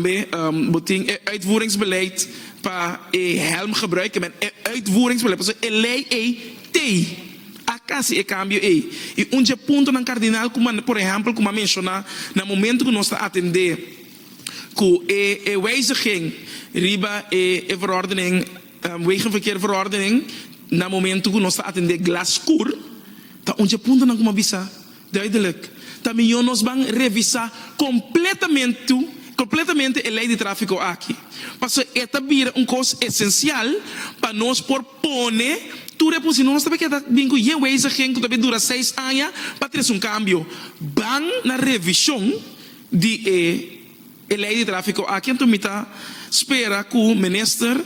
Tambe bo tin e uitvoeringsbeleid pa e helmgebruik, ke men e uitvoeringsbeleid, pasobra e lei ei t'ei a kasi e kambio ei. I un dje puntonan kardinal ku por ehèmpel ku mi a menshoná na momento ku nos ta atendé ku e e wijziging riba e e verordening, wegenverkeerverordening, na momento ku nos ta atendé glas skur, ta un dje puntonan ku mi a bisa. Duidelijk, ta mihó nos ban revisá kompletamentu kompletamente e lei di tráfiko aki, pasobra e ta bira un kos esensial pa nos por pone tur e pun. Si no nos ta bai keda bin ku yen wijziging ku ta bai dura 6 aña pa trese un kambio. Ban na revishon di e lei di tráfiko aki, anto mi ta spera ku minister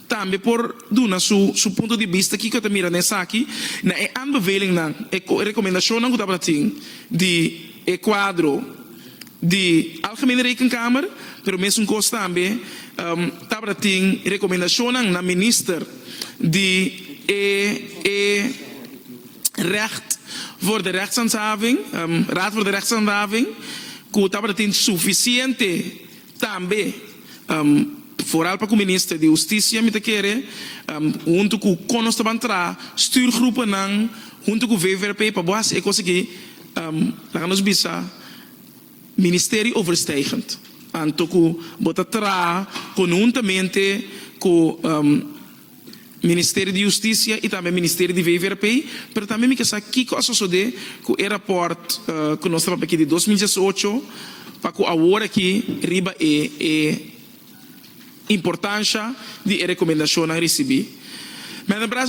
tambe por duna su punto di bista kiko ta mira na esaki, na e aanbevelingnan, e rekomendashonnan ku tabatin di e kuadro di Algemene Rekenkamer, pero mesun kos tambe tabatin rekomendashonnan na minister di e Recht voor de Rechtshandhaving, Raad voor de Rechtshandhaving, ku tabatin sufisiente tambe, vooral pa ku minister di Hustisia, mi ta kere, huntu ku kon nos ta ban traha stuurgroepennan huntu ku VVRP pa bo hasi e kos aki, laga nos bisa, ministerie overstijgend. Anto ku bo ta traha konhuntamente ku Ministerio di Hustisia i tambe Ministerio di VVRP, pero tambe mi ke sa kiko a sosodé ku e rapòrt ku nos ta papia aki di 2018 pa ku awor aki riba e importansha di e rekomendashonnan risibí. Madam President.